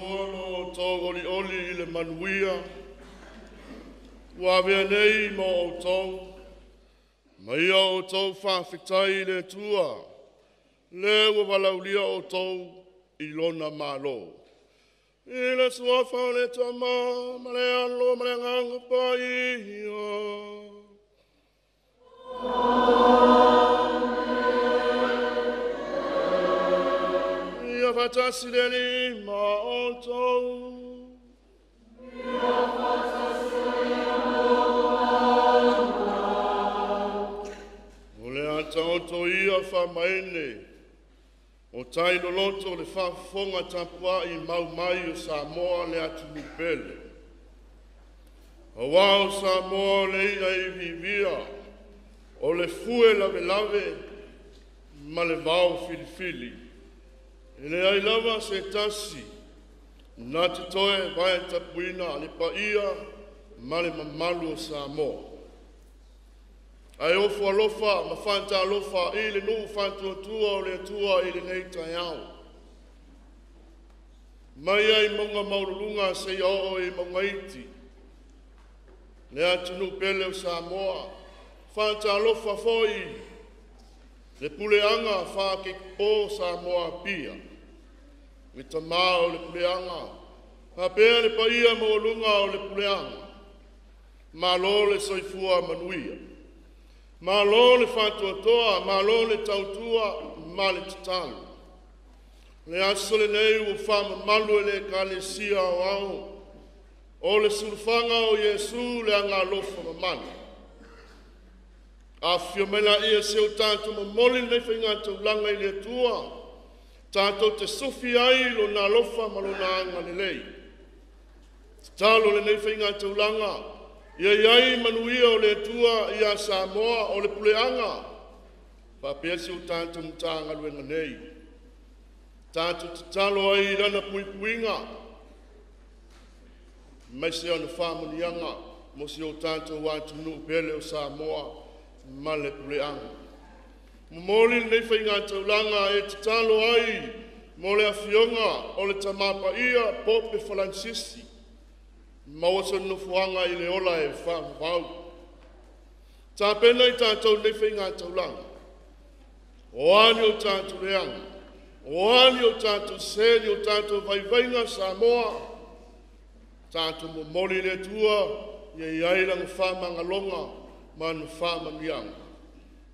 Atua lo outou olioli i le manuia ua avea nei ma outou, ma ia outou faafetai i le Atua, le ua valaaulia outou i lona Malo. I le suafa o le Tama ma le Alo ma le Agaga Paia. Ia faatasi le Alii ma outou. Ia faatasi ai ma lou agaga. O le a taoto ia faamaene o tai loloto le faafofoga tapuai mau mai o Samoa le atunuu pele. Aua o Samoa o le i'a e iviivia, o le fue lavelave ma le vao filifili. E leai lava se tasi na te toe vaetapuina le paia ma le mamalu o Samoa. Ae ofo alofa ma faatalofa i le nuu faatuatua o le Atua i lenei taeao. Mai ai mauga maualuluga seia oo i mauga iti, le atunuu pele o Samoa. Faatalofa foi le puleaga faakeikepo Samoa Apia, le tamā o le puleaga, faapea le paia maualuga o le puleaga. Malo le soifua manuia, malo le faatoatoa, malo le tautua ma le tatalo. O le aso lenei ua faamamalu e le Ekalesia Aoao o le sulufaiga o Iesu le Agaalofa Mamana. Afifio mai laia se o tatou momoli lenei faigataulaga i le Atua, tatou te sufi ai Lona alofa ma Lona agalelei. Tatalo lenei faigataulaga, ia i ai manuia o le Atua ia Samoa o le puleaga, faapea si o tatou Matagaluega nei. Tatou tatalo ai i Lana puipuiga, aemaise ona faamanuiaga mo si o tatou atunuu pele o Samoa ma le puleaga. Momoli lenei faigataulaga e tatalo ai mo le afioga o le Tama Paia Pope Faranisisi, maua sona nofoaga i le ola e faavavau. Tapena i tatou i lenei faigataulaga, o a ni o tatou leaga, o a ni o tatou sese, ni o tatou vaivaiga Samoa, tatou momoli i le Atua ia i ai lana faamagaloga ma ana faamanuiaga.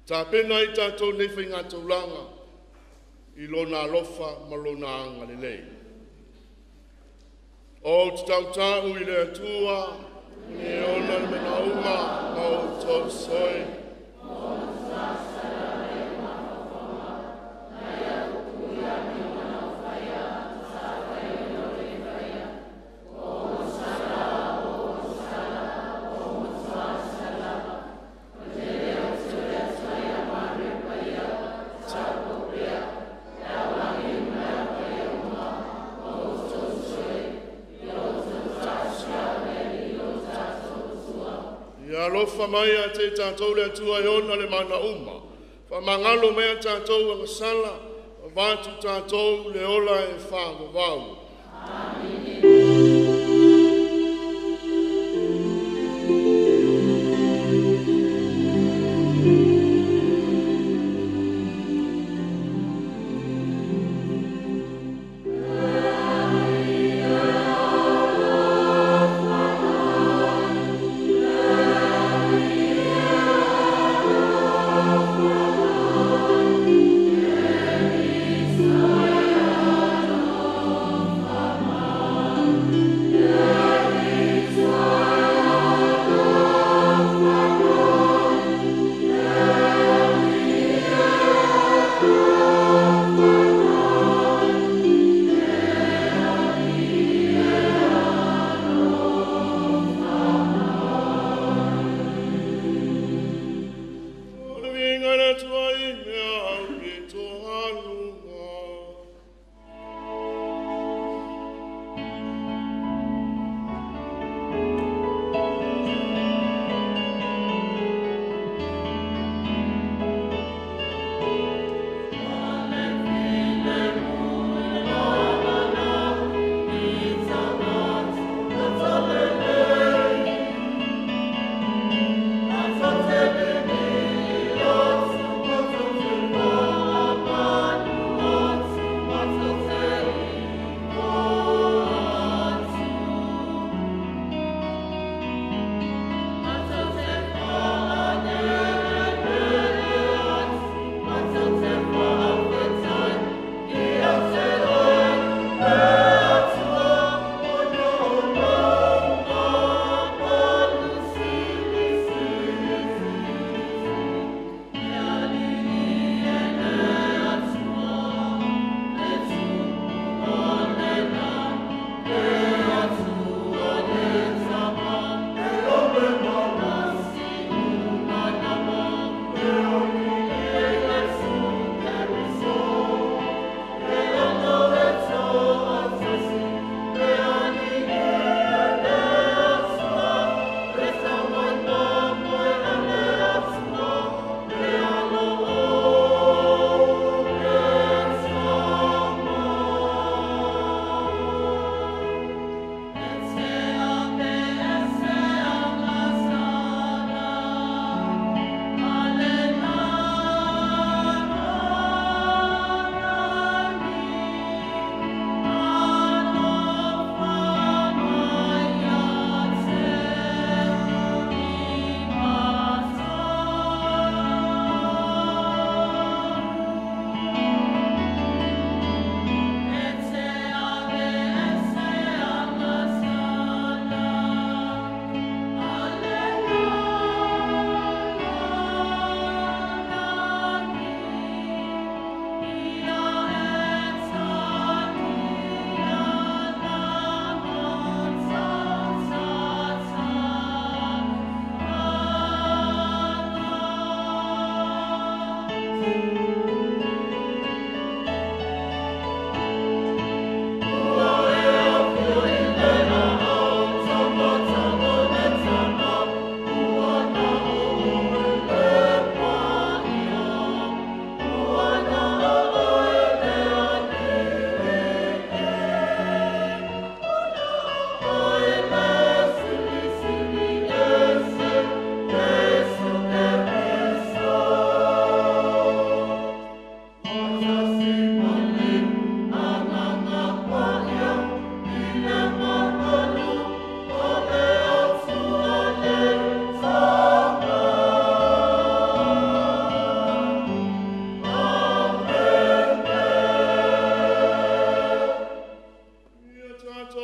Tapena i tatou i lenei faigataulaga i Lona alofa ma Lona agalelei. Ou te tautau i le Atua, e ona le manauma ma outou soe. Ia alofa mai ia te tatou le Atua e ona le mana uma, faamagalo mai a tatou agasala, avatu tatou le ola e faavavau. Amene.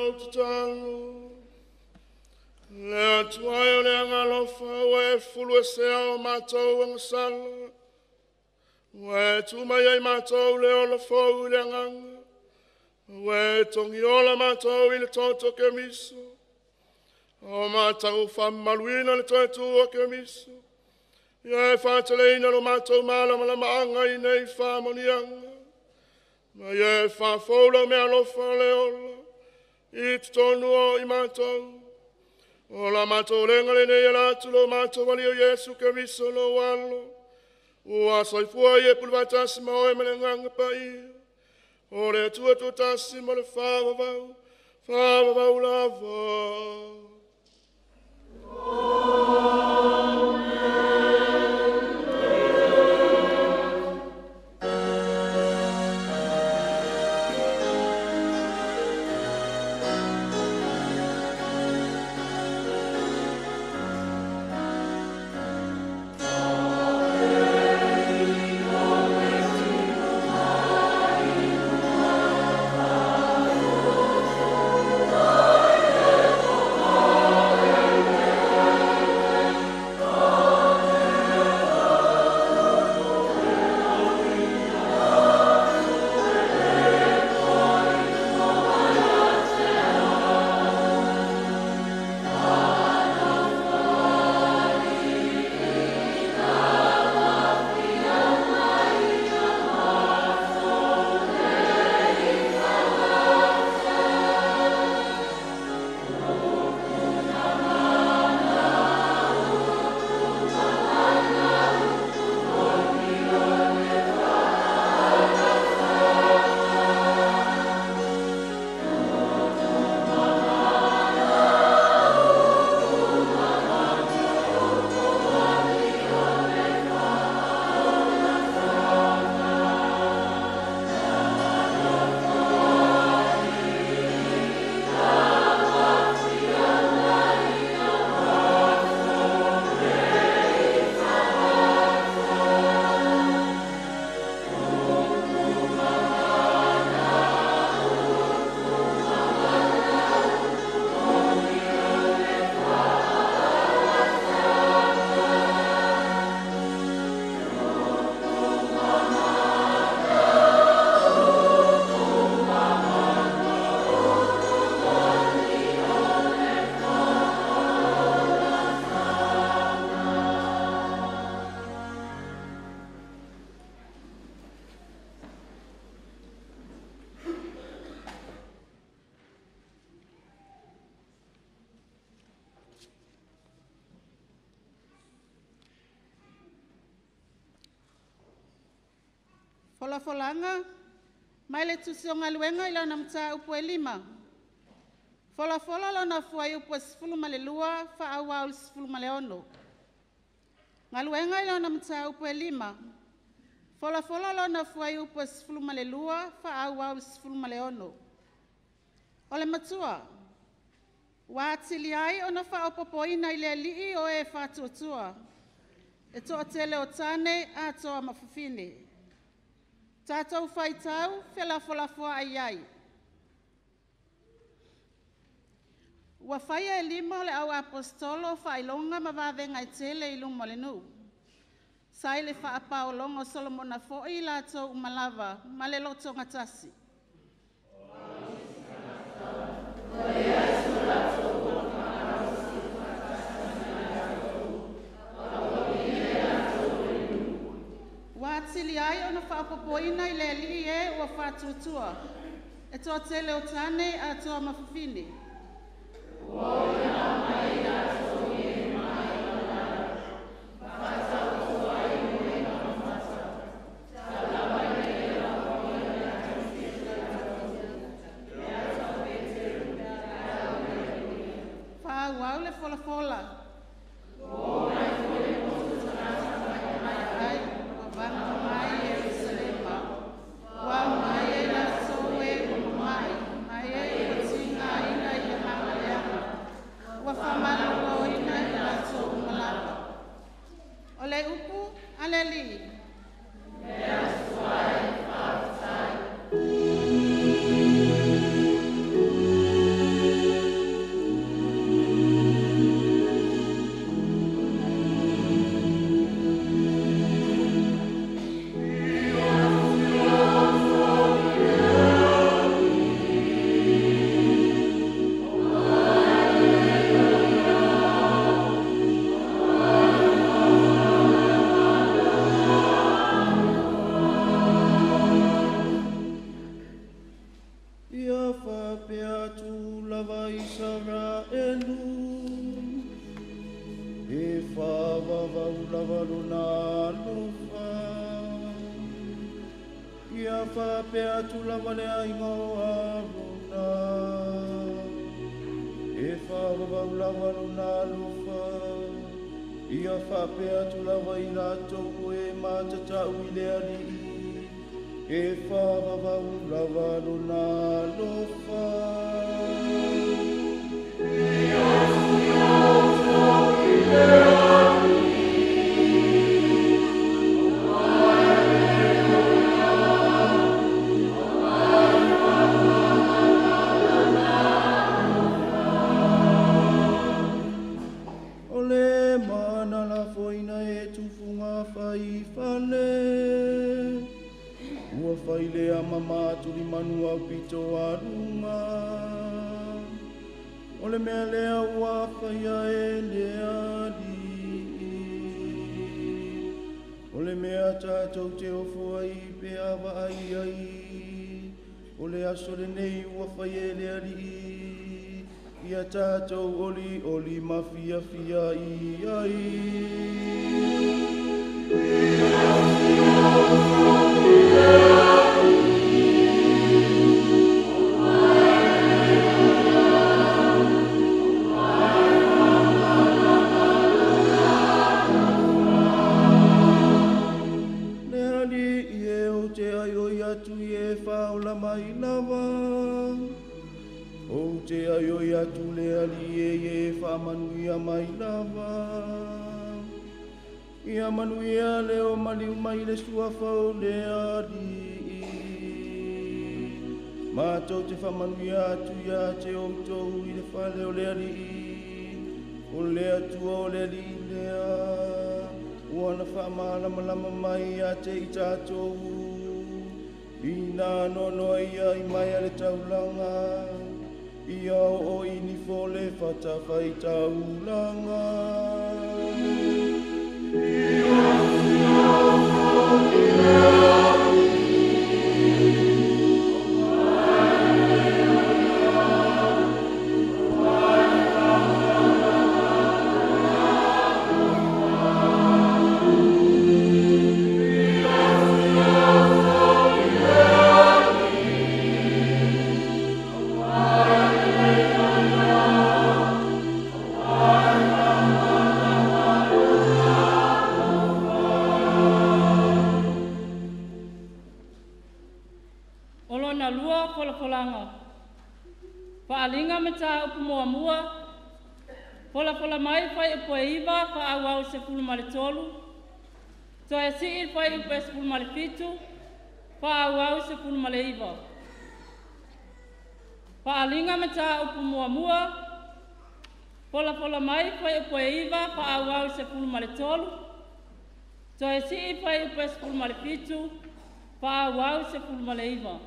matou tatalo. Le Atua e o le agalofa ua e fulu e sea o matou agasala. Ua e tu mai ai matou le ola fou i le agaga. Ua e togiola matou i le toto Keriso. O matou faamaluina le toe tu o Keriso. Ia e faateleina lo matou malamalamaaga i nei faamanuiaga. Ma ia e faafou lau meaalofa o le ola i totonu o i matou. O la matou lega lenei e la atu lo matou Alii o Iesu Keriso lou alo. Ua soifua ia pule faatasi ma oe ma le Agaga Paia. O le Atua tuatasi ma le faavavau, faavavau lava. Folafolaga mai le Tusi o Galuega i lona Mataupu e 5. Folafola lona fuaiupu e 12 faaauau i le 16. Galuega i lona Mataupu e 5. Folafola lona fuaiupu e 12 faaauau i le 16. O le matua, ua atili ai ona faaopoopoina i le Alii o e faatuatua, e toatele o tane atoa ma fafine. Tatou faitau felafolafoai ai. Ua faia e 5 o le au aposetolo faailoga ma vavega e tele i luma o le nuu. Sa i le faapaologa o Solomona foi i latou uma lava ma le lotogatasi. Ua atili ai ona faaopoopoina i le Alii e ua faatuatua, e toatele o tane atoa ma fafine. Faaauau le folafola. Ai, ua vaga mai Ierusalema, ua aumai e latou e ua mamai, ma e ua tigaina i le agaga leaga, ua faamaloloina i latou uma lava. O le upu a le Alii. lava Isaraelu, e whaavavau lava lona alofa. Ia faapea atu lava le aiga o Arona, e whaavavau lava lona alofa. Ia faapea atu lava i latou o e matatau i le Alii, e whaavavau lava lona alofa. O le mana lafoina e tufuga faifale, ua failea mama tulimanu au pito aluga. O le mea lea ua faia e le Alii, o le mea tatou te ofo ai pe a vaai ai, o le aso lenei ua faia e le Alii, ia tatou olioli ma fiafia i ai. Le Alii e o te ai oi atu i e whaola mai lava. O te ai oi atu le Alii e e whaamanuia mai lava. Ia manuia le o maliu mai le suafa o le Alii. Mātou te whaamanuia atu ia te outou i le fale o le Alii. O le Atua o le Alii lea, ua na whaamalamalama mai ia te i tātou. Ina nonoa ia i mai a le taulanga, ia o i nifo le whatawhai taulanga. O lona lua folafolaga. Faaaliga mataupu muamua, folafola mai fuaiupu e 9 faaauau 13, toe sii le fuaiupu e 17 faaauau 19. Faaaliga mataupu muamua, folafola mai fuaiupu e 9 faaauau 13, toe sii le fuaiupu e 17 faaauau 19.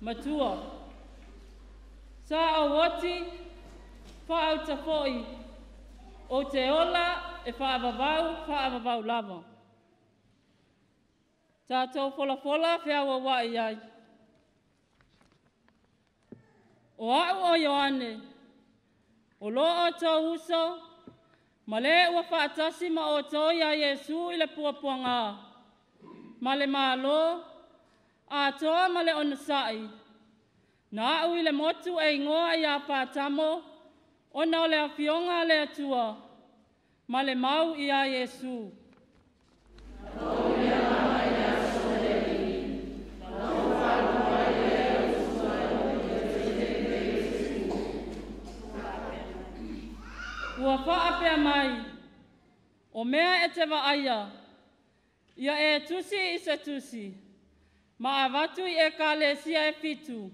Matua, sa o oti whaautafoi o te ola e whaavavau, whaavavau lava. Tātou folafola whiaua wai ai. O au o Ioane, o lo o tō uso, ma le ua whaatasi ma o tō ia Iesu i le puapuanga, ma le malo, a toa ma le onasai, na au i le motu e ingoa i a Pātamo, ona o le afioga a le Atua, ma le mau i a Iesu. Ua whaapea mai, o mea e te vaaia, ia e tusi i se tusi, ma avatu i e kalesia e fitu,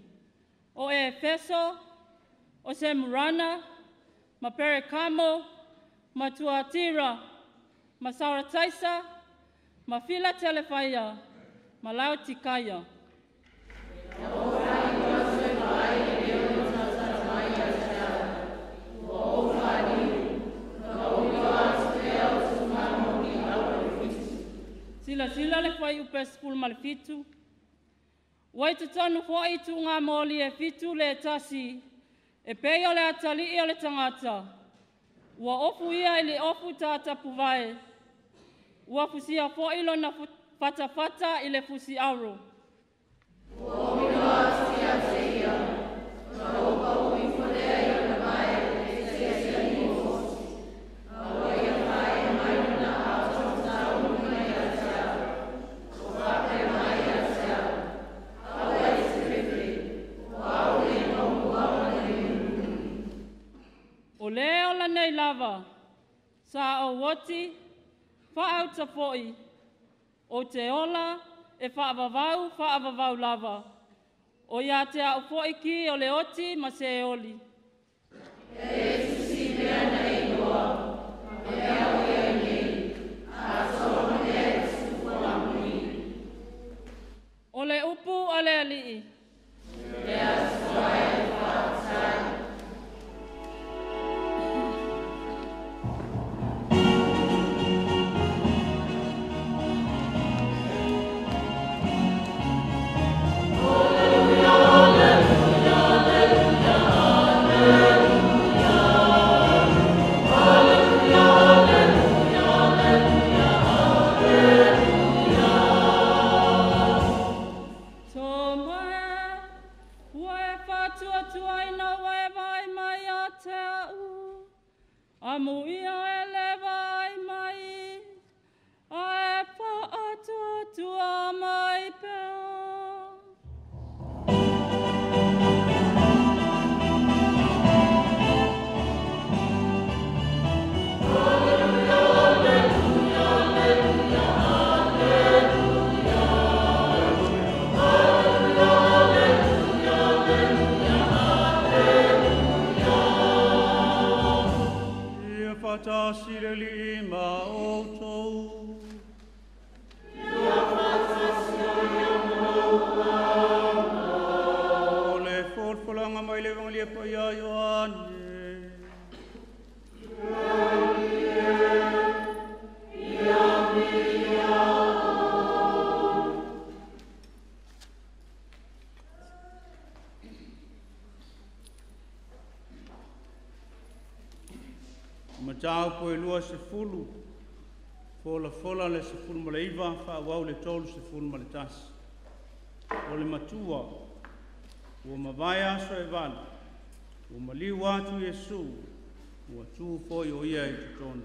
o e Efeso, o Semurana, ma Perikamo, ma Tuatira, ma Sarataisa, ma Filatelefaia, ma Laotikaia. Sila sila le fuaiupu e 17, Ua i totonu fo'i tuugamoli e 7 le tasi, e pei o le atalii o le tagata. Ua ofu ia i le ofu tatapuvae, ua fusia fo'i lona fatafata i le fusiauro. Ua ou iloa atu ia te ia, ona ou pau ifo lea i lona vae e siasiaina oti, a ua ia faaee mai lona aao taumatauina ia te au, ua faapea mai ia te au, Aua e te fefe, o au le muamua ma le mulimuli. O lē ola nei lava, sa ou oti, faauta fo'i, ou te ola e faavavau faavavau lava, o ia te au fo'i ki o le oti ma Seoli. Ia e tusi i mea na e iloa, ma mea o i ai nei, atoa ma mea e tutupu amuli. O le upu a le Alii. Le Atua e faafetai. Toma e, ua e faatuatuaina ua e vaai mai ia te au. Amuia e le vaai mai, ae faatuatua mai pea. Ia faatasi le Alii ma outou. O le folafolaga mai le Evagelia Paia a Ioane. Mataupu e 20, folafola le 19, faaauau le 31. O le matua, ua mavae aso e 8, ua maliu atu Iesu, ua tu foi o ia i totonu.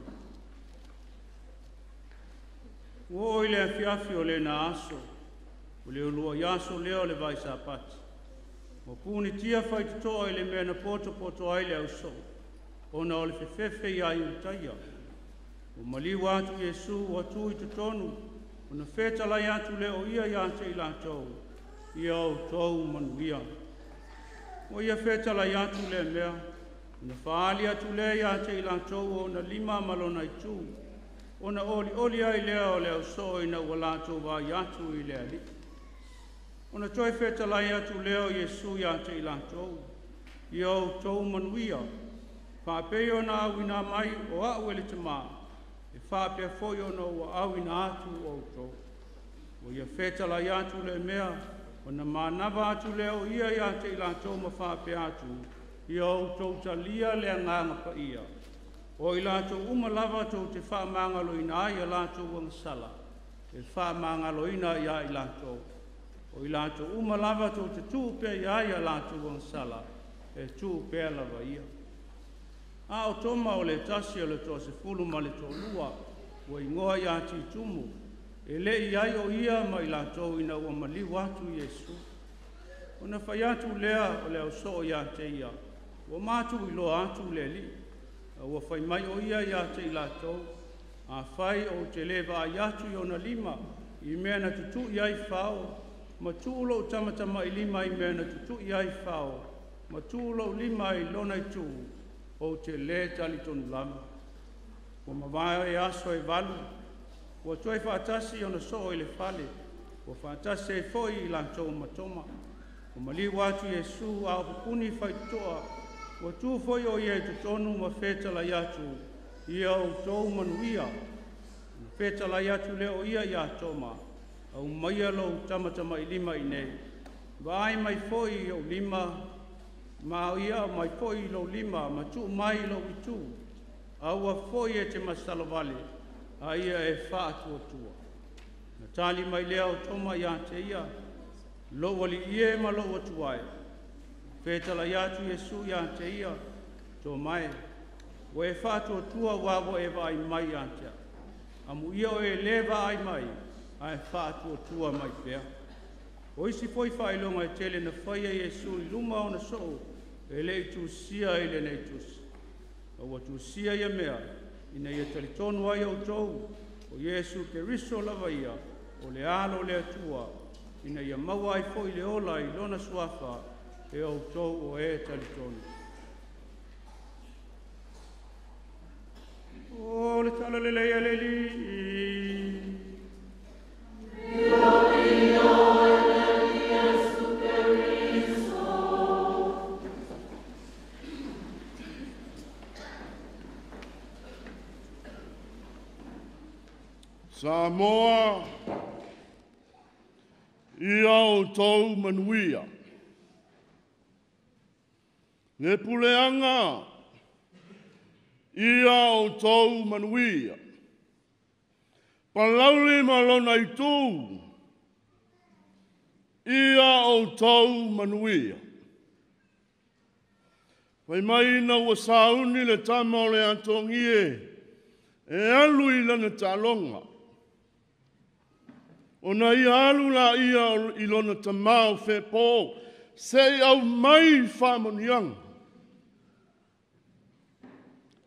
Ua oo i le afiafi o lena aso, o le uluai aso lea o le vaisapati. Ua punitia faitotoa i le mea na potopoto ai le ausoo, ona o le fefefe iā Iutaia. Ua maliu atu Iesu ua tu i totonu, ona fetalai atu lea o ia ia te i latou, ia outou manuia. Ua ia fetalai atu lea mea, ona faaali atu lea ia te i latou ona lima ma lona itu, ona olioli ai lea o le ausoo ina ua latou vaai atu i le Alii. Ona toe fetalai atu lea o Iesu ia te i latou, ia outou manuia, faapei ona auina mai o au e le Tamā, e faapea foi ona ua auina atu outou. Ua ia fetalai atu le mea, ona manava atu lea o ia ia te i latou ma faapea atu, ia outou talia le agaga paia. O i latou uma lava tou te faamagaloina ai a latou agasala, e faamagaloina ia i latou. O i latou uma lava tou te tuu pea i ai a latou agasala, e tuu pea lava ia. A o Toma o le tasi o le 12 ma le 22, ua igoa ia Titumu, e le i ai o ia ma i latou ina ua maliu atu Iesu. Ona fai atu lea o le ausoo ia te ia, ua matou iloa atu le Alii, a ua fai mai o ia ia te i latou, afai ou te le vaai atu i ona lima i mea na tutui ai fao, ma tuu lou tamatamailima i mea na tutui ai fao, ma tuu lou lima i lona itu, ou te lē talitonu lava. Ua mavae aso e 8, ua toe faatasi ona soo i le fale, ua faatasi ai foi i latou ma Toma. Ua maliu atu Iesu a o pupuni faitotoa, ua tu foi o ia i totonu ma fetalai atu, ia outou manuia. Ona fetalai atu lea o ia ia Toma, aumaia lou tamatamailima i nei, Vaai mai foi i ou lima, ma ia mai foi i lou lima, ma tuu mai i lou itu. Aua foi e te masalo vale, a ia e faatuatua. Na tali mai lea o Toma ia te ia, lou alii e ma lou Atua e. Fetalai atu Iesu ia te ia, Toma e, ua e faatuatua aua ua e vaai mai ia te au. Amuia o e le vaai mai, ae faatuatua mai pea. O isi foi faailoga e tele na faia Iesu i luma o ona soo, e le i tusia i lenei tusi. A ua tusia ia mea, ina ia talitonu ai outou, o Iesu Keriso lava ia, o le alo o le Atua, ina ia maua ai foi le ola i lona suafa, e outou o e talitonu. O le tala lelei a le Alii. Samoa, ia outou manuia. Le puleaga, ia outou manuia. Palauli ma lona itu, ia outou manuia. Fai mai ina ua sauni le tama o le atogie e alu i lana taaloga. Ona ia alu la ia i lona tamā o fepo, se i au mai faamanuiaga.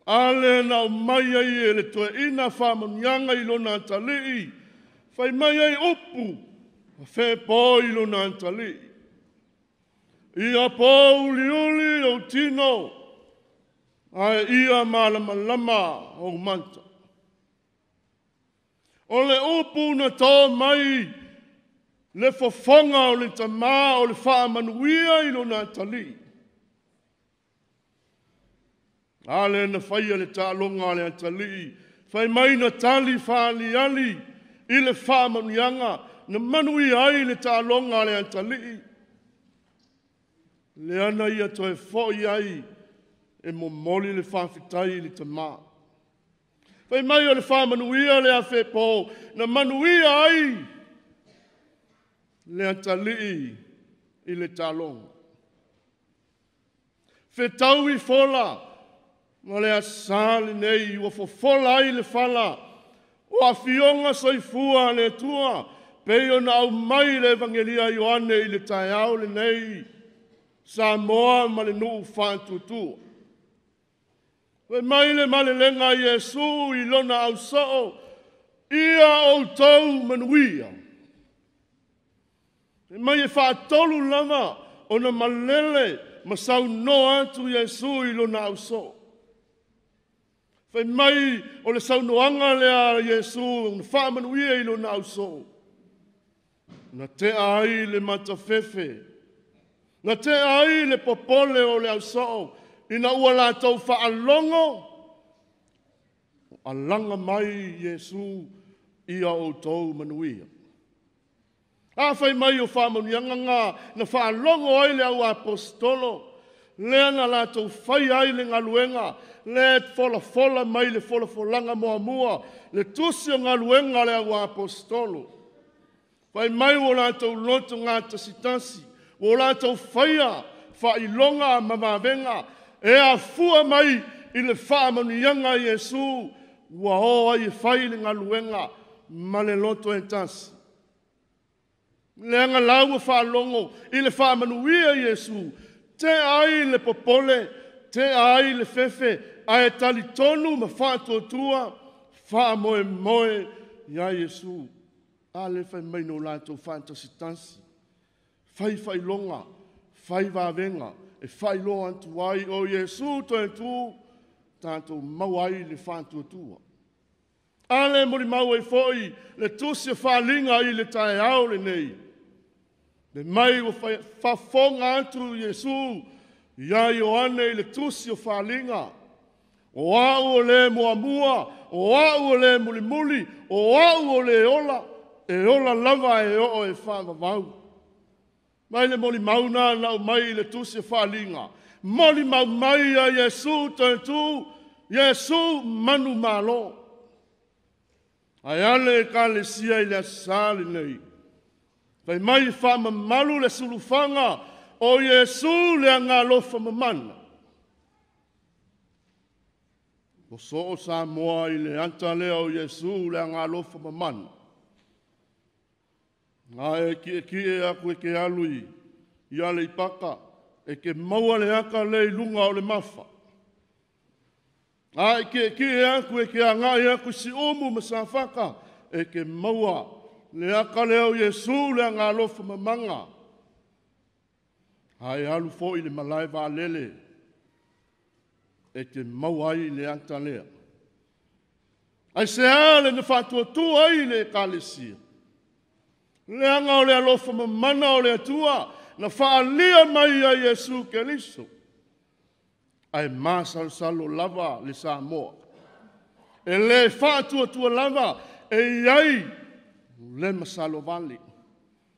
Ale na aumai ai e le toeaina faamanuiaga i lona atalii, fai mai ai upu a fepo i lona atalii. Ia pouliuli ou tino, ae ia malamalama ou mata. O le upu na tō mai le fofoga o le tamā o le faamanuia i lona atalii. Ale na faia le taaloga a le atalii, fai mai na tali faaaliali i le faamanuiaga, na manuia ai le taaloga a le atalii. Lea na ia toe foi ai e momoli le faafetai i le tamā. Fai mai o le faamanuia le afepo, na manuia ai le atalii i le taaloga. Fetau i fola, ma le asa lenei ua fofola ai le fala, o afioga soifua a le Atua, pei ona aumai le Evagelia a Ioane i le taeao lenei, Samoa ma le nuu faatuatua. Fai mai le malelega a Iesu i lona ausoo, ia outou manuia. Fai mai e faatolu lava ona malele ma saunoa atu Iesu i lona ausoo. Fai mai o le saunoaga lea a Iesu na faamanuia i lona ausoo. Na tea ai le matafefe, na tea ai le popole o le ausoo, ina ua latou faalogo, alaga mai Iesu ia outou manuia. A fai mai o faamanuiaga na, na faalogo ai le au aposetolo, lea na latou faia ai le galuega, lea e folafola mai le folafolaga muamua, le tusi o galuega a le au aposetolo. Fai mai ua latou loto gatasitasi, ua latou faia faailoga ma vavega, e afua mai i le faamanuiaga a Iesu, ua o ai e fai le galuega ma le loto e tasi. Leaga lau ua faalogo i le faamanuia Iesu, tea ai le popole, tea ai le fefe, ae talitonu ma faatuatua, faamoemoe ia Iesu. A le fai mai no latou faatasitasi, fai faailoga, fai vavega, e faailoa atu ai o Iesu toe tu, tatou maua ai le faatuatua. A le molimau ai foi le tusi o faaliga i le taeao lenei. Le mai ua fafofoga atu Iesu ia Ioane i le tusi o faaliga. O au o le muamua, o au o le mulimuli, o au o le ola, e ola lava e oo e faavavau. Mai le molimau na na aumai i le tusi o Faaaliga, molimau mai a Iesu toe tu, Iesu manumalo. Ae a le Ekalesia i le Aso Sa lenei, fai mai e faamamalu le sulufaga o Iesu le Agaalofa Mamana. Ua soo Samoa i le ata lea o Iesu le Agaalofa Mamana. A e kiekie aku e ke alu i Aleipata, e ke maua le ata lea i luga o le mafa. A e kiekie aku e ke agai aku i Siumu ma Safata, e ke maua le ata lea o Iesu le Agaalofa Mamana. A e alu foi i le malae vaalele, e te maua ai le ata lea. Aisea le na faatuatua ai le Ekalesia? Leaga o le alofa mamana o le Atua na faaalia mai ia Iesu Keriso. Ae masalosalo lava le Samoa. E le faatuatua lava, e i ai le masalovale.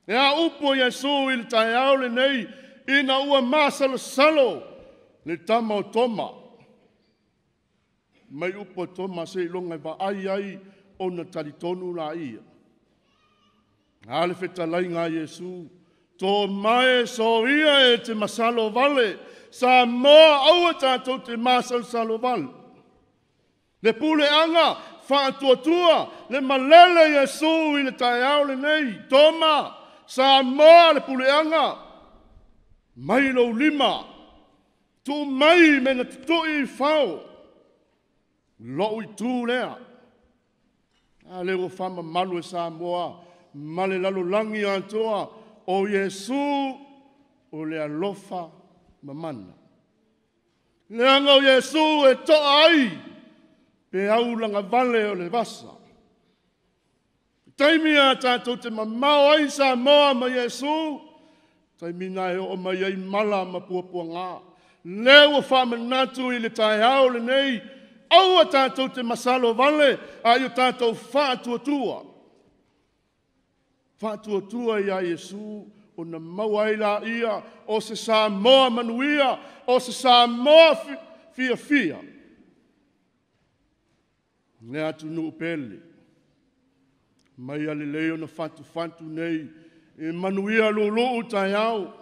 E a upu o Iesu i le taeao lenei ina ua masalosalo le tama o Toma. Mai upu o Toma seiloga e vaai ai ona talitonu laia. A le fetalaiga a Iesu, Tomae soia e te masalo vale, Samoa aua tatou te masalosalo vale. Le puleaga faatuatua, le malele Iesu i le taeao lenei, Toma, Samoa le puleaga, mai lou lima, tuu mai mea na tutui i fao, lou itu lea. A lea ua faamamalu e Samoa ma le lalolagi atoa, o Iesu o le alofa mamana. Leaga o Iesu e toa ai pe au lagavale o le vasa. Taimi a tatou te mamao ai Samoa ma Iesu, taimi na e oo mai ai mala ma puapuaga. Lea ua faamanatu i le taeao lenei, aua tatou te masalo vale, a ia tatou faatuatua. Faatuatua ia Iesu, ona maua ai laia o se Samoa manuia, o se Samoa fiafia. Le atunuu pele, mai a lelei ona fatufatu nei, e manuia lulu taeao.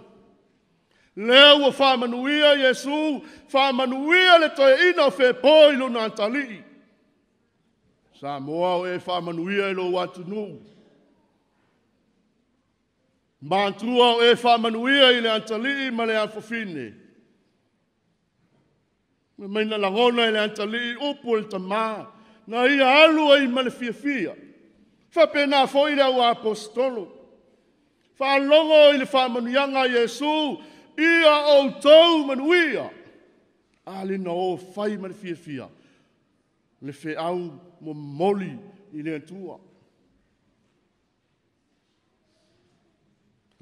Lea ua faamanuia Iesu, faamanuia le toeaina o Fepo i lona atalii. Samoa o e faamanuia i lou atunuu. Matua o e faamanuia i le atalii ma le afafine. Mai na lagona e le atalii upu o le tamā, na ia alu ai ma le fiafia. Faapena foi le au apostolo. Faalogo i le faamanuiaga a Iesu, ia outou manuia. A le na o fai ma le fiafia, le feau momoli i le Atua.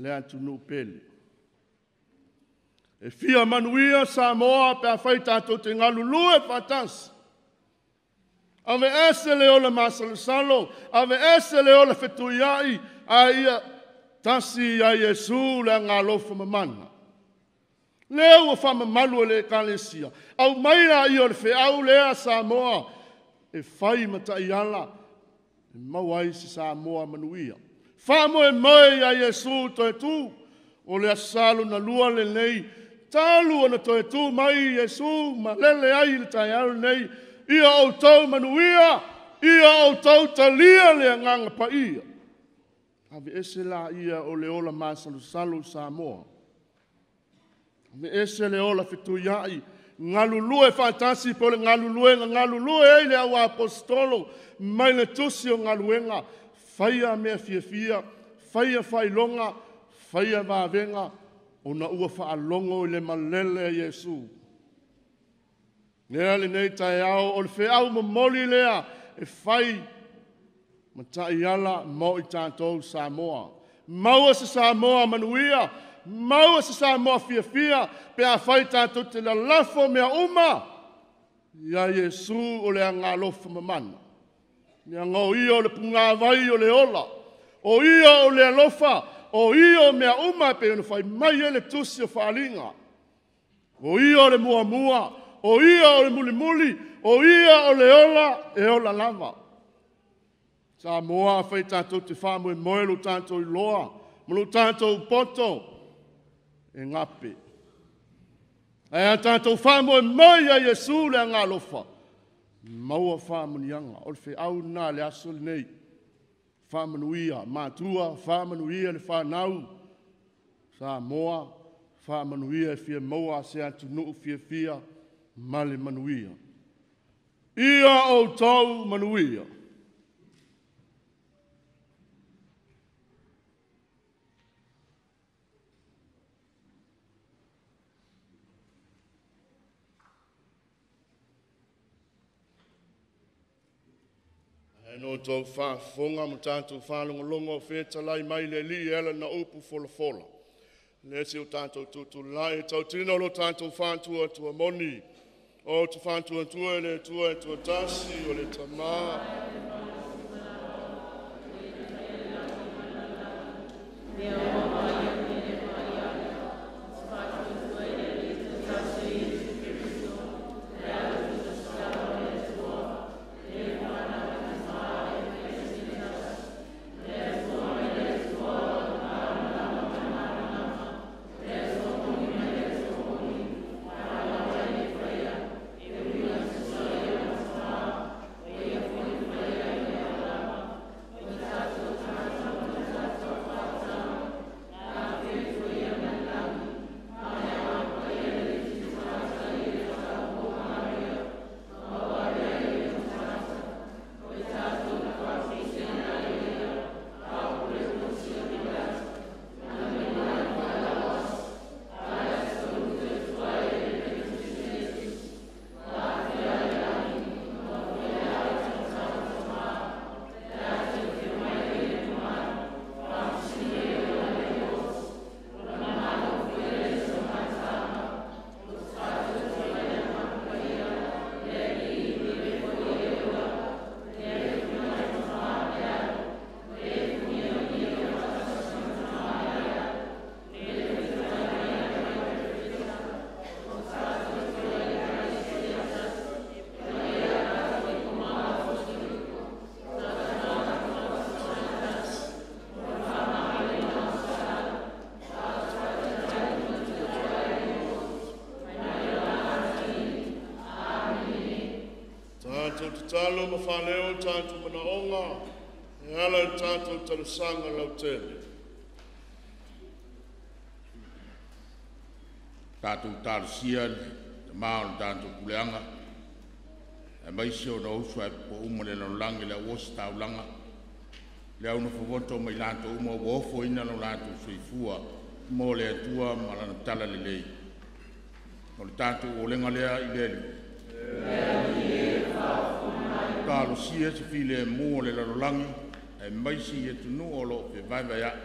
Le atunuu pele. E fia manuia Samoa pe afai tatou te galulue faatasi. Aveese le ola masalosalo, aveese le ola fetuiai, a ia tasi ia Iesu le Agaalofa Mamana. Lea ua faamamalu e le Ekalesia, aumai laia o le feau lea Samoa e fai ma taiala, e maua ai se Samoa manuia. Faamoemoe ia Iesu toe tu, o le Aso Sa lona lua lenei, talu ona toe tu mai Iesu ma lele ai i le taeao lenei, ia outou manuia, ia outou talia le agaga paia. Aveese laia o le ola masalosalo i Samoa. Aveese le ola fetuiai, galulue faatasi po o le galulue na galulue ai le au apostolo mai le tusi o galuega, faia mea fiafia, faia faailoga, faia vavega, ona ua faalogo i le malele a Iesu. Lea lenei taeao o le feau momoli lea e fai ma taiala mo i tatou Samoa. Maua se Samoa manuia, maua se Samoa fiafia, pe afai tatou te lalafo mea uma ia Iesu o le Agaalofa Mamana. Leaga o ia o le pugāvai o le ola, o ia o le alofa, o ia o mea uma e pei ona fai mai ai le tusi o Faaaliga. O ia o le muamua, o ia o le mulimuli, o ia o le ola e ola lava. Samoa, afai tatou te faamoemoe lo tatou iloa ma lo tatou poto, e gape. Ae a tatou faamoemoe ia Iesu le agaalofa, maua faamanuiaga. O le feau lena le aso lenei. Faamanuia matua, faamanuia le fanau. Samoa, faamanuia e fia maua se atunuu fiafia ma le manuia. Ia outou manuia. Ae no outou faafofoga ma tatou faalogologo o fetalai mai le Alii e ala na upu folafola. Le se o tatou tutulai, tautino lo tatou faatuatua moni. O te faatuatua e le Atua e tuatasi o le Tamā. Tatalo ma faaleo tatou manaoga e ala i le tatou talosaga lautele. Tatou talosia le tamā o le tatou puleaga, aemaise ona uso ae popo uma le lalolagi le au ositaulaga, le au nofofoto ma i latou uma ua ofoina lo latou soifua mo le Atua ma lana talalelei. O le tatou olega lea i le Alii. Talosia se filemu o le lalolagi aemaise i atunuu o lo o fevaevaea'i.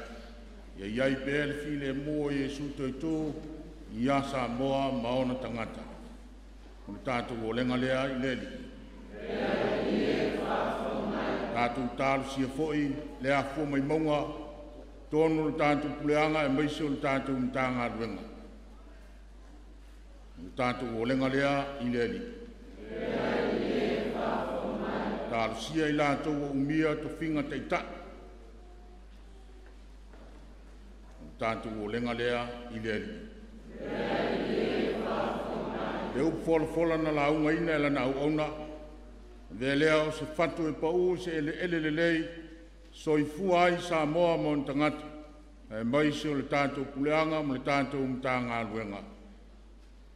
Ia i ai pea le filemu o Iesu toetū ia Samoa ma ona tagata. O le tatou olega lea i le Alii. Tatou talosia foi le afua mai mauga totonu o le tatou puleaga aemaise o le tatou Matagaluega. O le tatou olega lea i le Alii. Talosia i latou ua umia tofiga taitai. O le tatou olega lea i le Alii. Le upu folafola na laugaina e lana auauna, avea lea o se fatu e pau i se eleele lelei, soifua ai Samoa ma ona tagata, aemaise o le tatou puleaga ma le tatou Matagaluega.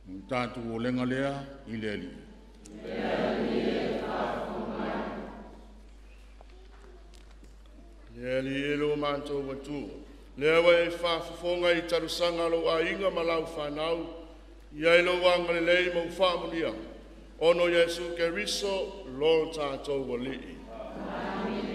O le tatou olega lea i le Alii. Le Alii e lo matou Atua, lea ua e faafofoga i talosaga a lou aiga ma lau fanau, ia i lou agalelei ma ou faamanuiaga, ona o Iesu Keriso lo tatou Alii. Amen.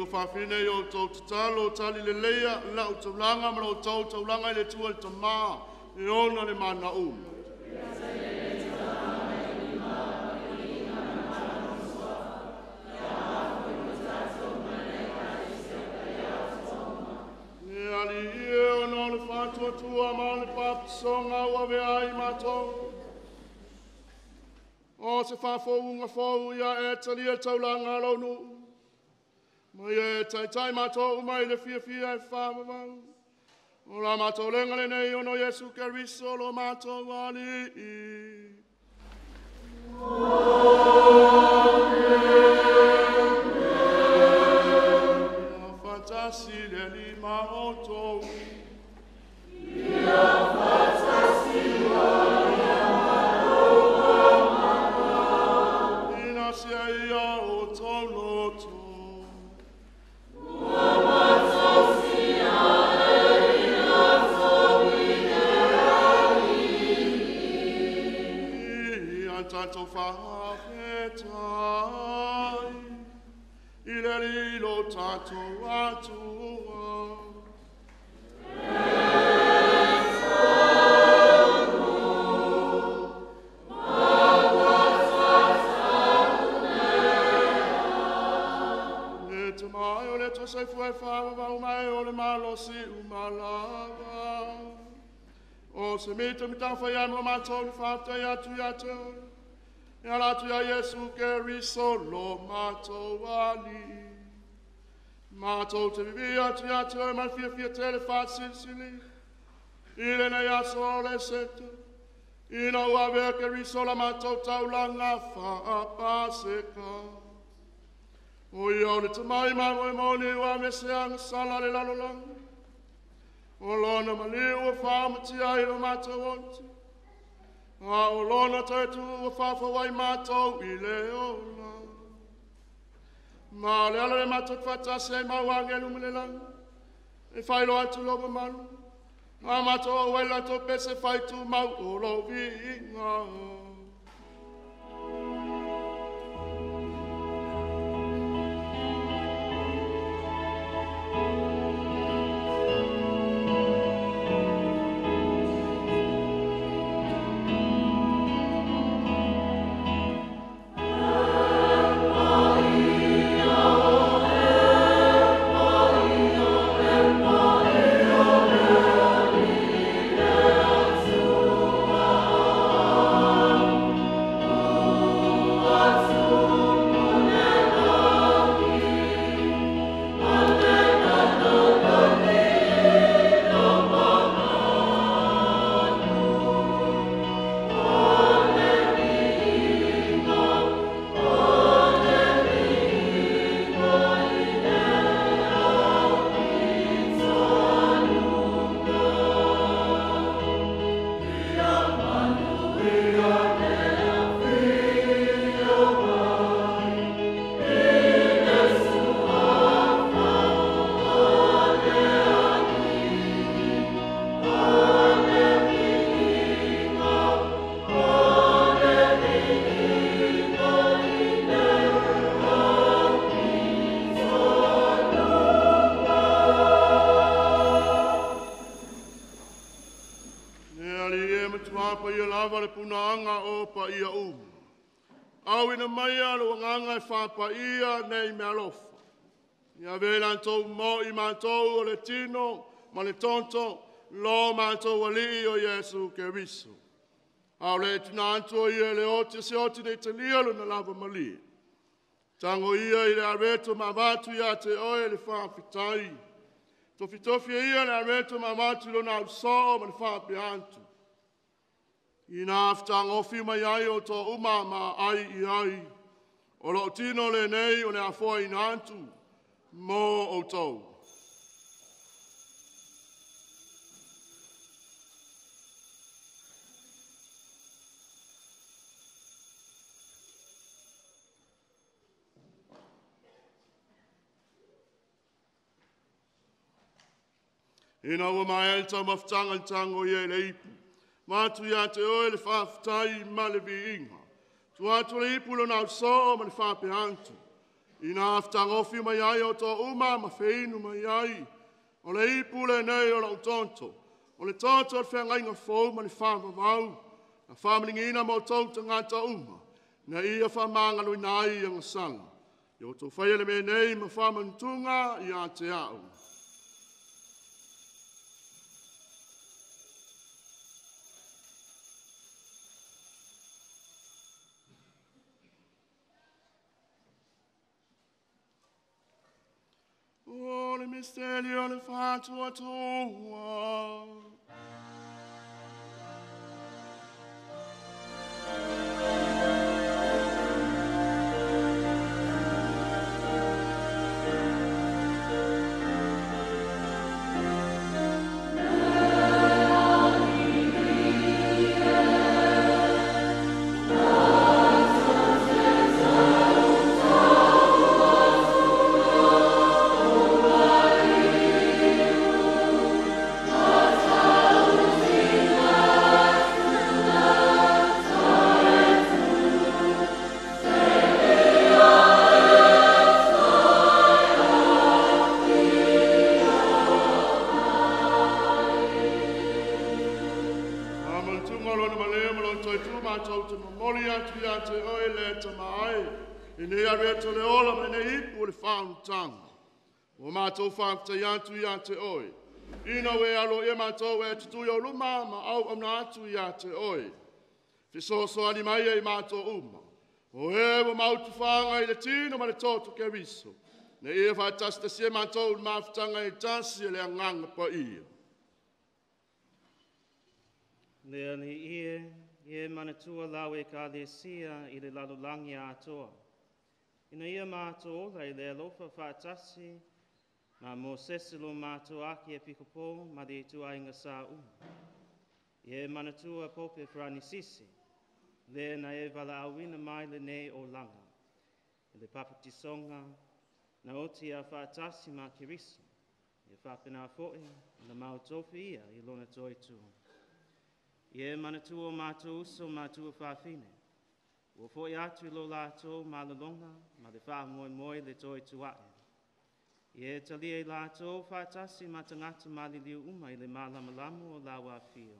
Fafine i o tau tatalo, tali leleia, lau taulanga ma lau tau taulanga i le tua le tamā, e ona le mana uma. Le ali e ona o le whātua ma le papisonga ua vea ai mātou. O se whāfōunga fōu ia e talia taulanga launu. Mai e taitai mātou mai le fia fia e whamamau. O la mātou lenga le nei ono Yesu Keriso lo mātou ali. Ia whatasi le lima o tōu. Ia whatasi o ia mātou mātou. Ina sia ia o tōu loto. Tato whawhetai, i le lilo tato atua. E tōku, Le te mai o le tosai fue whawa mai o le malosi umalava. O se mita mitawhai anu mātou ni whātai atu ia te oi. E ala atu ia Yesu Keriso lo mātou ali. Mātou te vivi atu ia te oi mai fia fia te le whāsilisili. I le nei aso o le seta. Ina ua vea Keriso la mātou taulanga whaapaseka. O ia o le tamai mamo e moni ua meseanga sala le lalolanga. O lona maliu o whaamatia i lo mātou oti. A o lona tautu o whawhawai mātou i le ola. Ma le ala le mātou whatase ai mau angelu me le langi. E whailo atu lo mamalu. A mātou au ai lato pese whaitu mau o lo viinga. Whapaia nei me alofa. Ia vela tō mo i mātou o le tino ma le tonto lo mātou alii o Yesu Keriso. Au le tina antua ia le oti se oti nei talia lona lava malie. Tango ia i le areto ma vatu ia te oe le whawhitai. Tofitofi e ia le areto ma avatu i lona ausoo ma le faapea atu. Ina afetagofi mai ai outou uma ma ai i ai. O lou tino lenei o le afoaina atu mo outou. Ina ua maea le taumafataga i le tago ia i le ipu, ma atu ia te oe le faafetai ma le viiga. Tua atu le ipu lona ausoo ma le faapea atu. Ina afetagofi mai ai outou uma ma feinu mai ai. O le ipu lenei o lou toto, o le toto o le feagaiga fou ma le faavavau, na faamaligiina ma outou tagata uma, na ia faamagaloina ai agasala. Ia outou faia le mea nei ma faamanutuga ia te au. O le misteri o le faatuatua. O mātou whākutai atu ia te oe. Ina ue alo ia mātou e tutui o luma ma au auna atu ia te oe. Fesoasoani mai e mātou uma. O e ua mautuwhanga i le tino ma le toto ke riso. Ne ia whātasitasia e mātou le mafutanga e tasi e le anganga pa ia. Le ali ie, ie manatua lau e ka le sia i le lalolagi atoa. Ina ia mātou ola i le alofa whaatasi, ma Mosese lo mātou ake e pikopō ma le ituaiga sa uma. Ie manatua Pope Franisisi, le na e valaauina mai lenei olaga. I le papatisonga, na oti a whaatasi ma Keriso, e whapena fo'i na mautofi ia i lona toitu. Ie manatua o mātou uso mātua whawhine, ua fo'i atu i lo lātou malalonga ma le whaamoemoe le toitu ae. Ie talia i lātou whaatasi ma tangata maliliu uma i le malamalamo o lau awhio.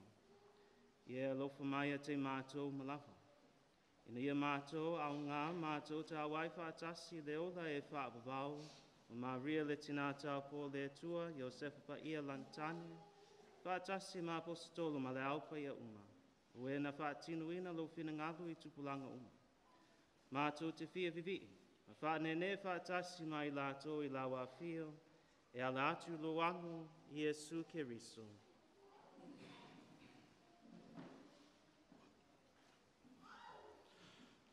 Ie alofa mai a te mātou malawa. Ina ia mātou au ngā mātou tā wai whaatasi le ola e whaavavau o Maria le tinata po le Atua, Iosefa pa ia lantane, whaatasi ma apostolo ma le aupa ia uma. O e na whaatinuina lo whinangalu i tupulanga uma. Mātou te fia vivii, ma whaanene whaatasi mai lātou i lau awhio, e ala atu lo anu Iesu Keriso.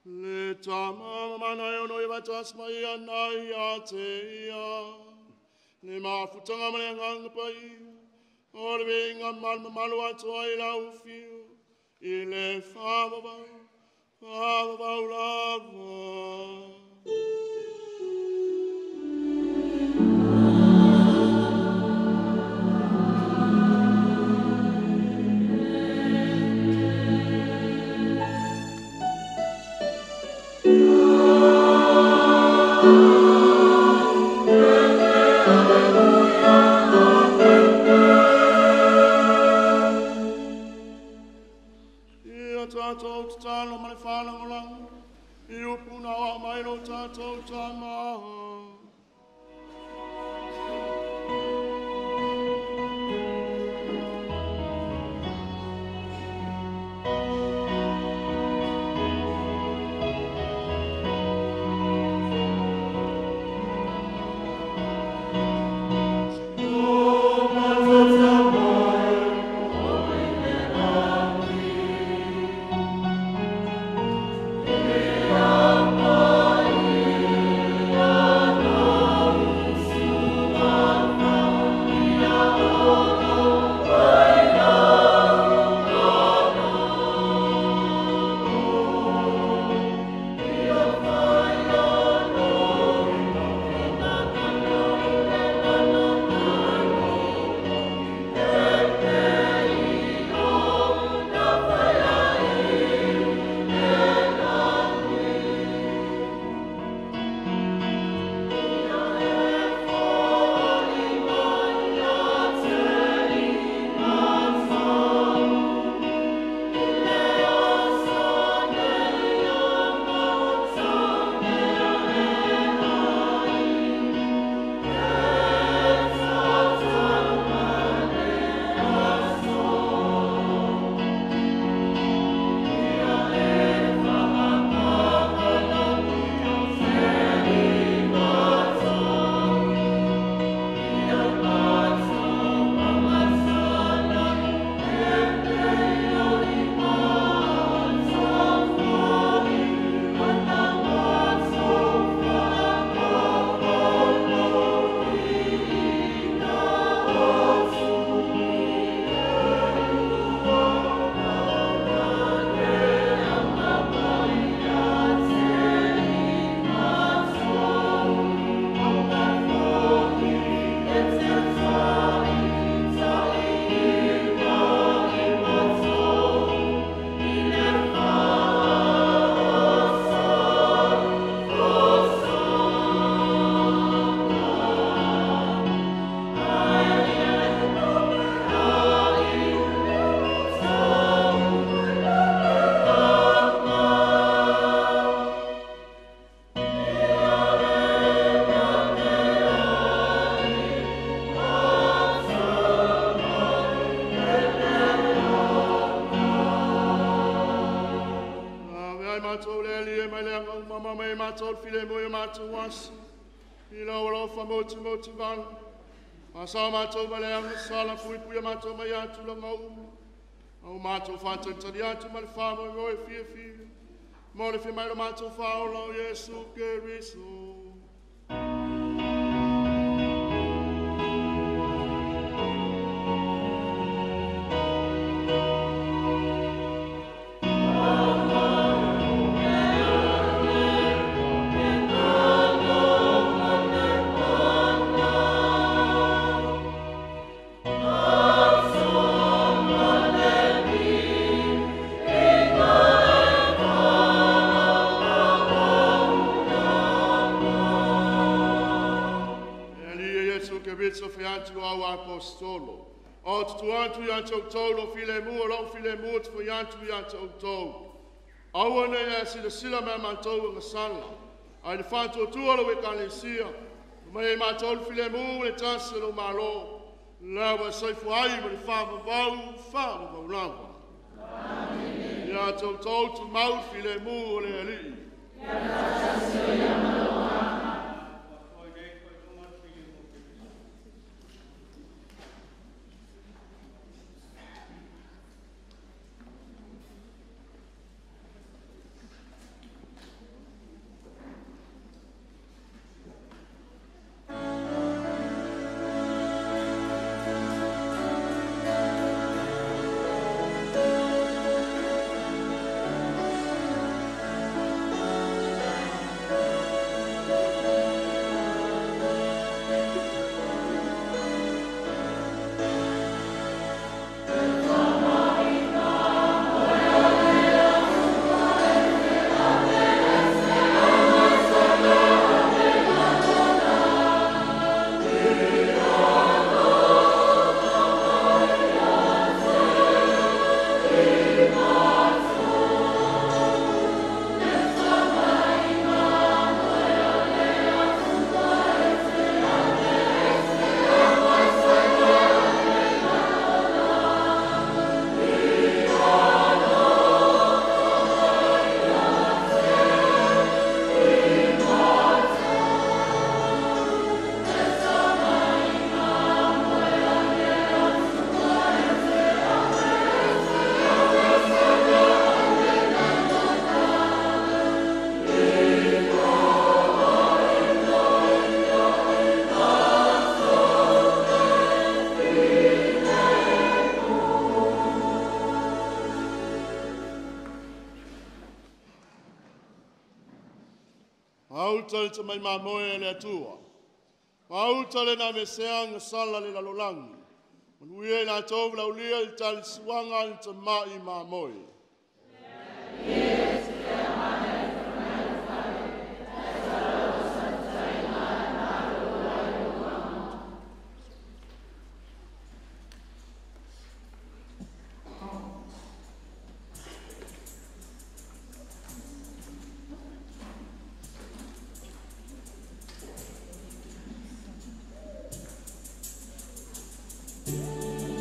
Le tama mana e ono i vatas mai ana ia te ia. Le mafutanga ma le anganga pa ia. O le vinga malu malu atoa i lau whio. I le whaavavau, whaavavau lava. Tātou tatalo ma le whalangolanga, i upuna wa mai lo tātou tamaha. Oh. Ma mai mātou file mo e mātou aso. I lau alofa mo te mo te vala. A sa mātou ma le anga sala pui pui a mātou mai atu la ngau. Au mātou whātalitali atu ma le wha mo e fia fia. Mo le fia mai lo mātou whaola o Iesu Keriso. Apostolo. O tutu atu ia te outou lo filemu o lau filemu te fai atu ia te outou. Aua nei e sila sila mea mātou nga sala. Ai le whātuatua lo ekalesia. Mai e mātou le filemu le tasi lo malo. Lawa saifu ai ma le whaavavau, whaavavau lava. Amen. Ia te outou tu mau filemu o le alii. Ia faatasi ia ma lou agaga. Te mai mamoe le atua. Mauta le na mesea nga sala le lalolangi. Manuia i latou laulia le talisuaga le tama'i mamoe. Thank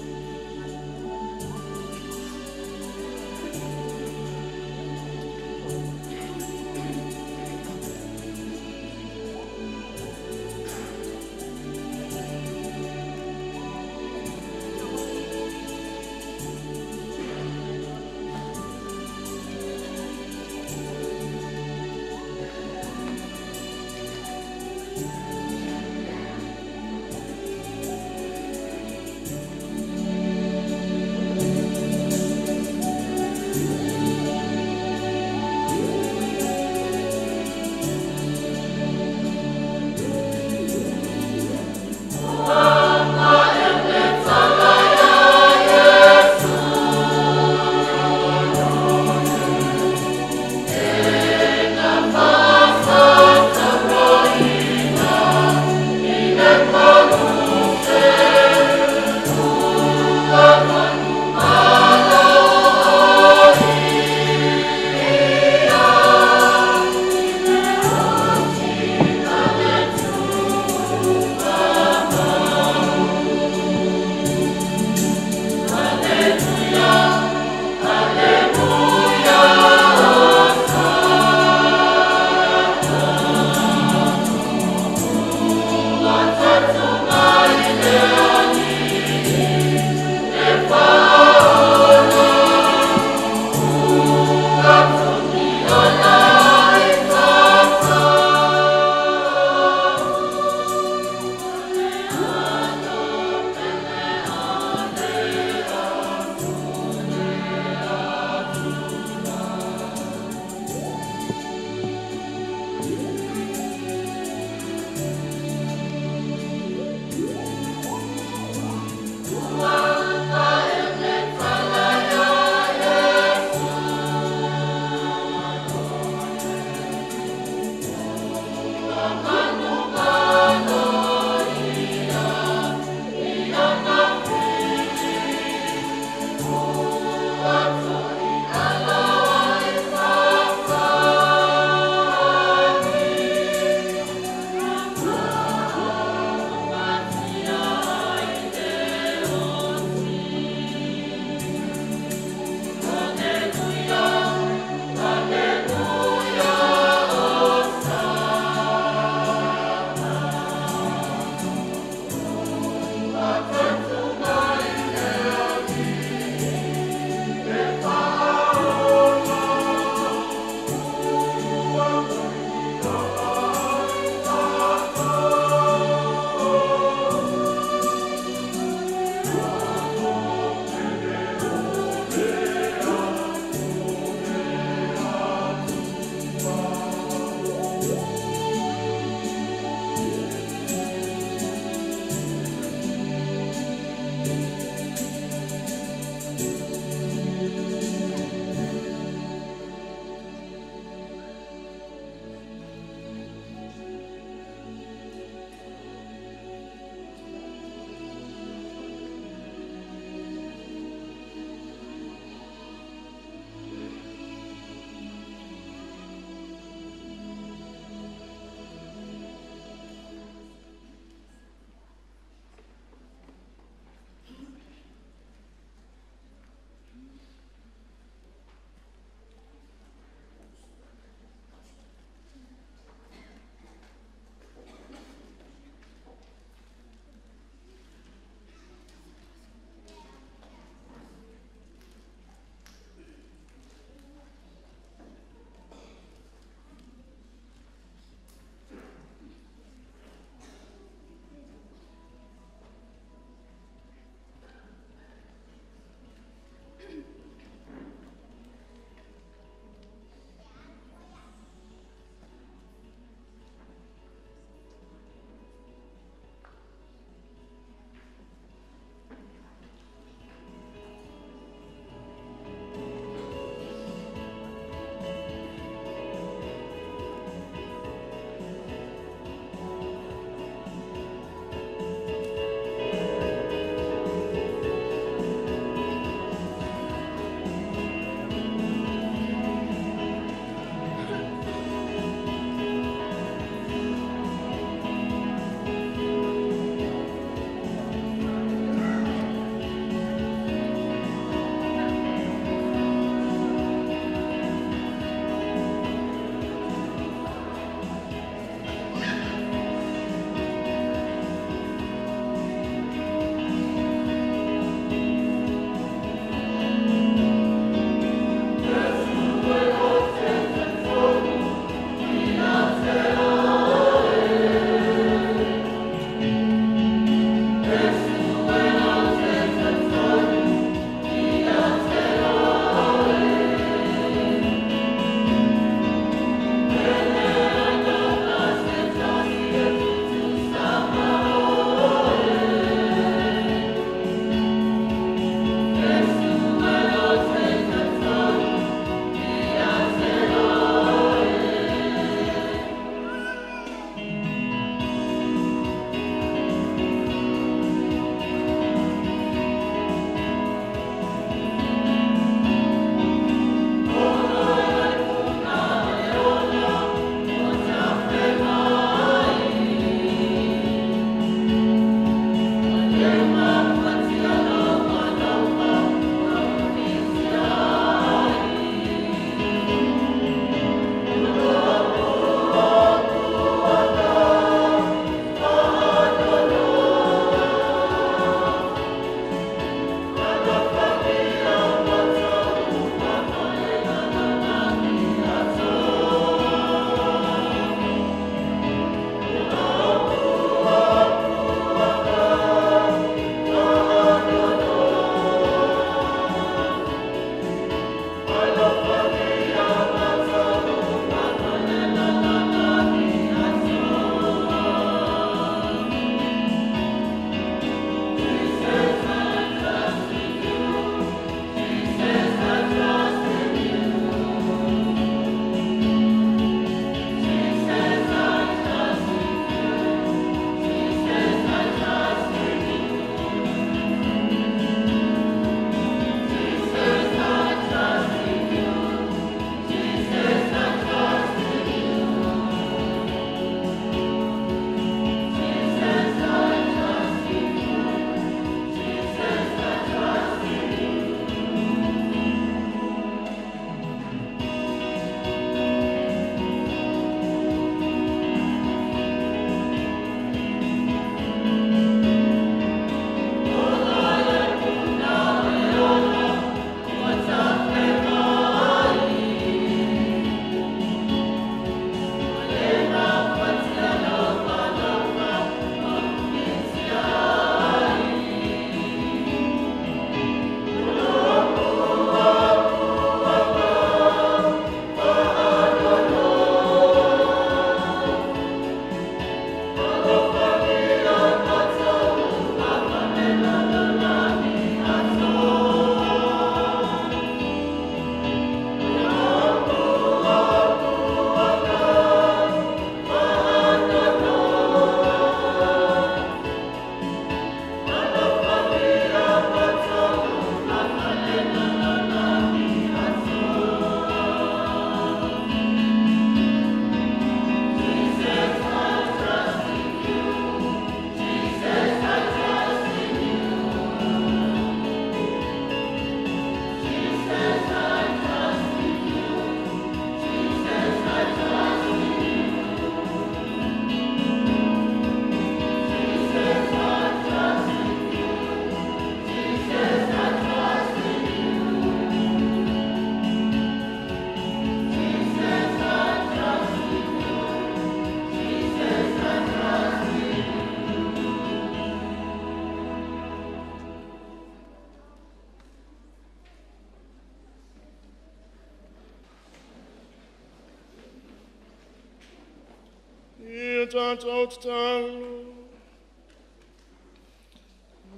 Ia tatou tatalo.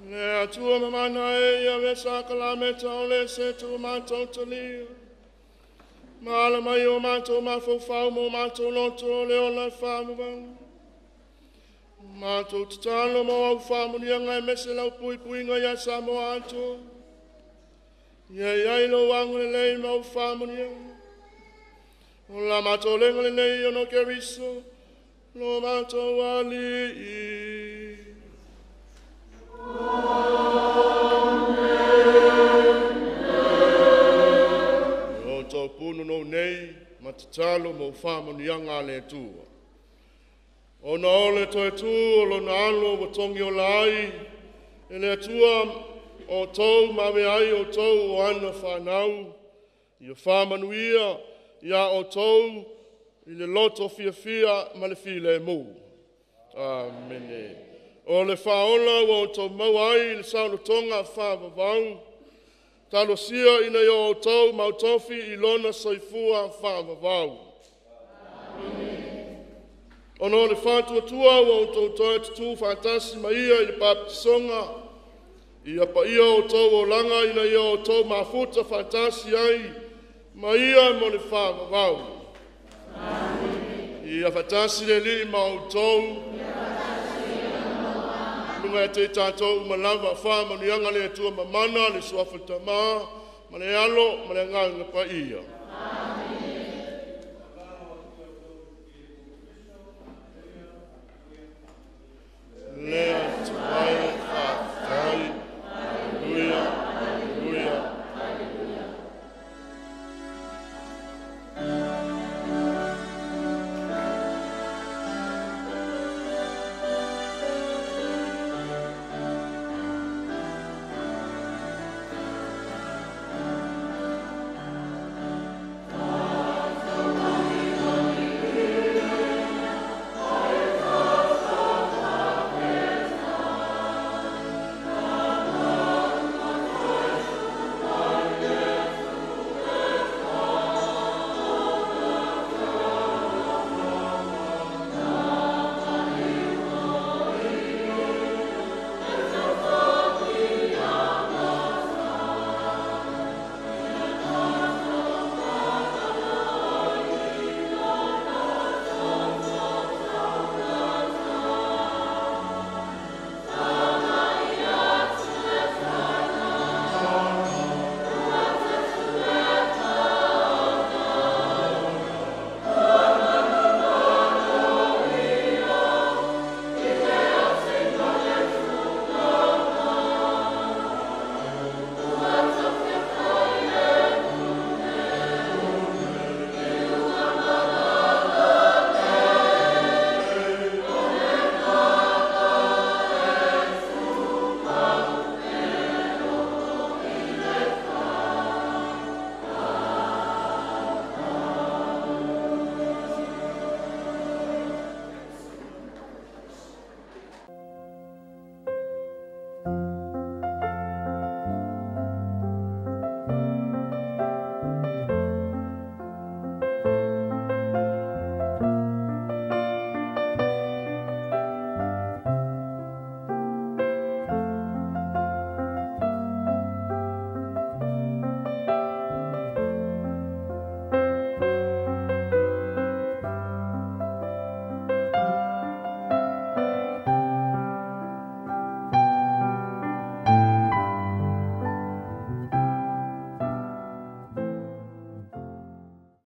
Le Atua mamana e ia ve sakalameta o le se tu matou talia. Ma ala mai o matou mafaufau ma o matou loto o le ola faavavau. Matou tatalo ma au faamanuiaga e mese lau puipuiga ia Samoa atoa. Ia i ai lou agalelei ma au faamanuiaga. O la matou lega lenei ona o Keriso, lo matou Alii. Amen. O tau punu nou nei, ma tatalo ma o faamanuiaga a le Atua. Ona o le toe tu o lona alo ua togi ola ai, e le Atua o tou ma ave ai o tou o ana whanau, ia whamanuia ia o tou i le loto fiafia ma le filemu. Amene. O le whaola ua o tou maua ai le saulotoga whaavavau, talosia ina ia o tou mautofi i lona soifua whaavavau. Ona o le whātuatua ua o tou toe tutu whaatasi ma ia i le papatisonga, ia pa ia o tou olaga ina ia o tou mafuta whaatasi ai, ma ia mo le whaavavau. Ia whaatasi le lii ma o tou, lunga e te tātou umalawa whaamanuiaga le Atua mamana, le suafa tama, ma le alo, ma le nganga pa ia. Le